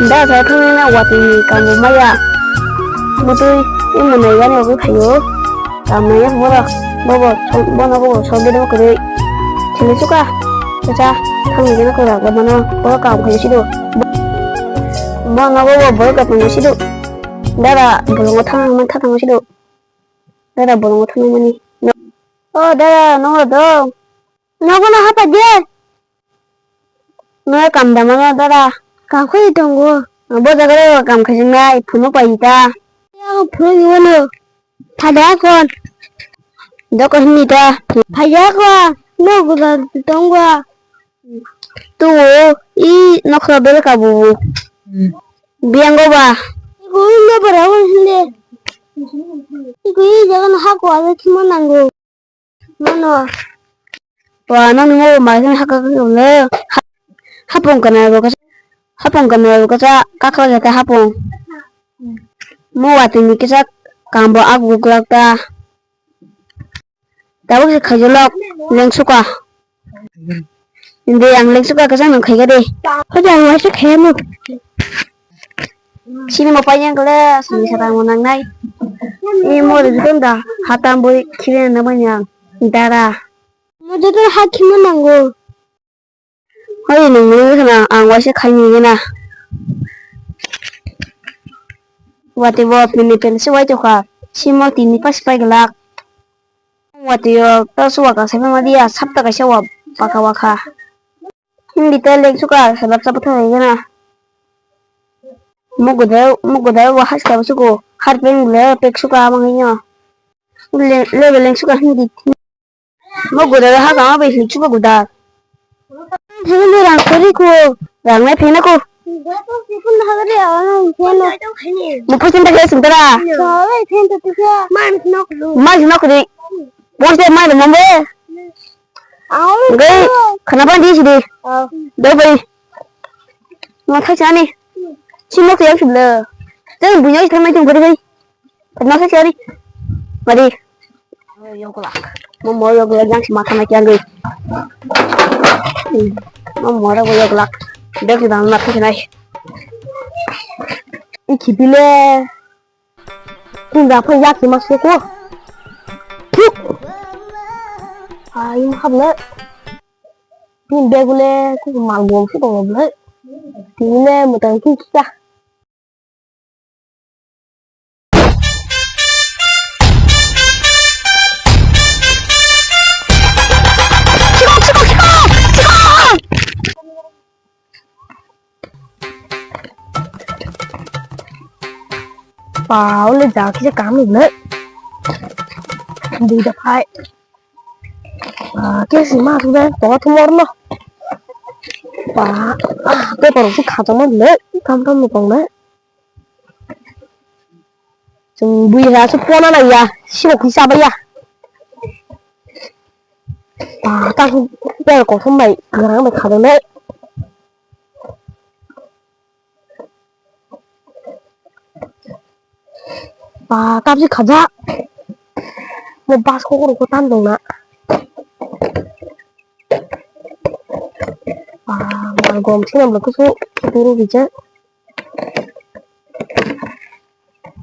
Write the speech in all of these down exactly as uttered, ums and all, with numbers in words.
Da sa thangni na watwi ni kambo maya. Mutwi ni munai gani ogo phaio. Kamaya borok bobo bono bobo sogwi dama kwrwi. Chini suka. Kacha thangni gana kwrak bono borok kam khaio sido. Bono bobo borok kam khaio sido. Dara bolongo thang man thang sido. Dara bolongo thang mani. O dara no do. Nogo no hapa de. Nogo kam da mano dara. Kam khai tongo. Bo jaga ro kam khai nai phunu pai ta. Ya phunu ni wono. Phada kon. Doko hini ta. Phaya kon. Nogo da tongo. Tu i nokra bel ka bu. Biango ba. Ko no bara won hinde. Ko i jaga no hako alo thimo nango. Mano. Wa nang mo mai kan haka ka le. Hapong kana ro ka. Hapong kana ro ka cha ka kha ka hapong. Mo watwi ni kisa kambo agu glak ta. Tabuk se khaijolok lengsuka. Hindi ang lengsuka kisa nang khaiga de. Hoja ang waisa khaiya mo. Sini mo paiyang kele sini sata mo nangnai. Ni mo de da hatam boi khire na manyang dara. Mo de ha khimo nango. Hoi nung nung khana ang waisa khaini gana. Wati bo pini pen si wai tokha. Simo tini pas pai glak. Wati yo ta suwa ka sai ma dia sapta kaisa wa baka wakha. Hindi ta lek suka sabab sabab thai gana. Muguda muguda wa has ka suku har pen le pek suka manginyo. Le le lek suka hindi. Mo guda ha kama bai hin chuba guda. Thangni rang kori ko. Rang nai phena ko. Mo phasen ta khe sung tara. Mas nok ri. Pos de mai mo be. Gai khana ban di sidi. Dai bai. Mo thai chani. Simo khe yang sibla. Tang bunya thang mai tung kori bai. Nasa siari. Mari. Yoglak. Mo mo yoglak yang si mata na kiang goi. Mo mo ra yoglak. Dek dang na thik nai. Iki bile. Tung da pha yak si mak se ko. Thuk. Ai mo hab le. Tin bag le ku mal bom si tong le. Tin le mo tang ki kita. Pau le ja kisa kam le. Dui da phai. Ah, ke si ma thu ben to thu mor no. Pa, ah, paper si kha tong le. Kam kam ni tong le. Chwng bui ha su pona na ya, sibo kisa ba ya. Ah, ta su pe ko thum bai, garang bai kha dong le. Ba, kabji khaja. Mo bas ko ko tan dong na. Ba, mal gom thina bla kusu duru bija.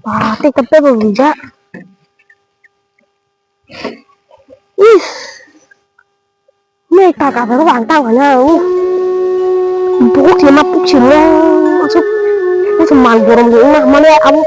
Ba, tik tak pe bo bija. Is. Me kaka ba wang ta wala u. Buk se ma puk se mo. Asuk. Asuk mal gorom go ma mane abu.